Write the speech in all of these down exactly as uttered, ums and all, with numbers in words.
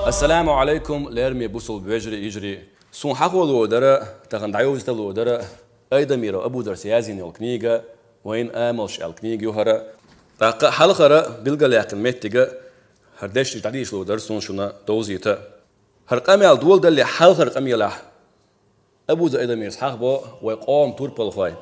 Ассаламу Ӏалайкум, лераме бусулба вежарий, йижарий. Суна хьахо лур дара, тахан дӀайовзийта лур дара Айдамиров Абузара язйина йола книга, «Вайн амалш» аьлла книга ю хӀара. ТӀаккха хьалхара билгалъяьккхина меттиг хӀара дешнаш дӀадийша лур дара суна шуна довзийта. ХӀара къамаьл доладале хьалхара къамаьлах Абузар Айдамировс хьахабо вай къоман турпалхой.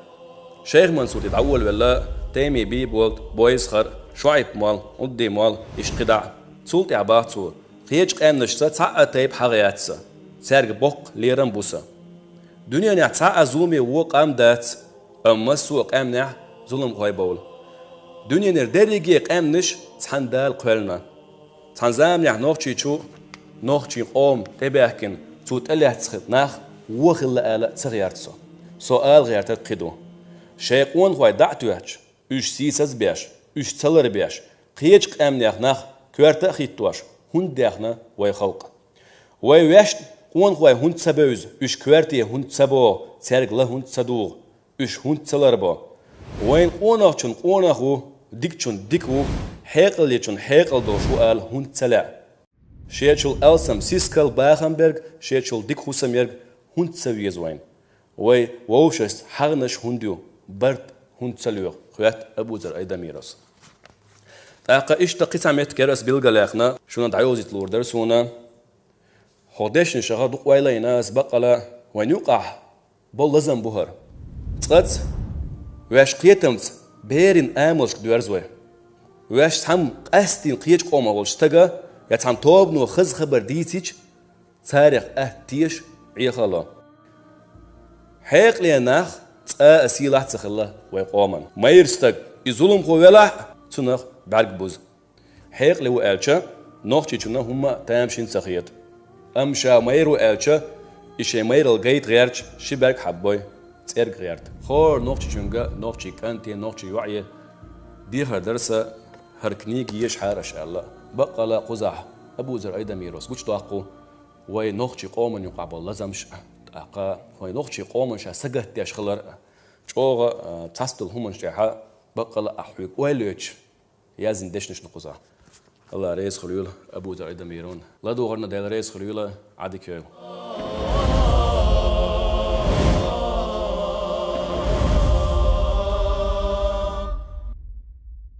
Шайх Мансур тӀа дӀаволавелла Тайми Бийболат, Бойсхар, ШоӀип-молла, Удди-молла, иштта кхидӀа. Цул тӀехьа бах цо: кхечу къаьмнашца цхьа а тайпа хьагӀ яц сан, цаьрга боккха лерам бу сан. Дуьненахь цхьа а зуламе вон къам дац, амма массо а къаьмнехь зуламхой бовла. Дуьненара дерриге а къаьмнаш цхьана Дала кхоьллина. Цхьана заманехь Нохчийчу нохчийн къоман тӀебаьхкина, цо тӀелаьцна нах вон хилла ала ца гӀерта со. Со ала гӀертарг кхин ду. Шайн къонахой дӀа а тоьттуш, уьш сийсаз а беш, уьш ца ларбеш, кхечу къаьмнех нах коьрта а хӀиттош, хӀунда даьхна вай халкъ? Вай ваьшна къонахой хӀунда ца бевза, уьш коьрте хӀунда ца богӀу, цаьрга ла хӀунда ца дугӀу, уьш хӀунда ца ларбо? Вайн къонахчун къонах ву, дикачун дика ву, хьекъалечун хьекъал долуш ву ала хӀунда ца лаьа? Шечул алсам сискал бахам берг, шечул дика хӀусам ерг хӀунда ца веза вайна? Вай вовшашца хьагӀнаш хӀунда ю, барт хӀунда ца лоьху, хоьтту Абузар Айдамировс. ТӀаккха иштта кхин цхьа меттиг яра ас билгалъяьккхина, шуна дӀайовзийта лур дара суна. ХӀокху дешнашах дукха ойла а йина ас, баккъала вайна юкъахь болу лазам бу хӀара. Цкъацкъа ваьш кхетамца берийн амалшка доьрзу вай. Ваьш цхьамма къаьсттина кхечу къомах волчу стага я цхьана тобано хаза хабар дийцича, царех атта теша, Ӏеха а ло. Хьекъале нах цкъа а сийлахь а ца хилла вай къоман. Майра стаг, и зуламхо велахь а, цунах бӀаьрг буза. Хьекъале ву аьлча, Нохчийчунна хӀумма а тамашийна ца хета. Амма ша майра ву аьлча, и шайн майралла гайта гӀерташ ши бӀаьрг хьаббой, цӀерга гӀерта. ХӀора нохчичуьнга, нохчийн кӀанте, нохчийн йоӀе дехар дара сан, хӀара книга ешахьара аша аьлла. Баккъала кхузахь Абузар Айдамировс гучудоккху вай нохчийн къоман юкъахь болу лазамаш а, тӀаккха вай нохчийн къоман ша сагатдеш хилар а. ЧӀогӀа, а, цхьацдолу хӀуманаш тӀехь баккъала а хьоьга ойла йойтуш яздина дешнаш ду кхузахь. АллахӀ реза хуьлийла Абузар Айдамировна. ЛадогӀарна Дела реза хуьлийла, Ӏадика йойла.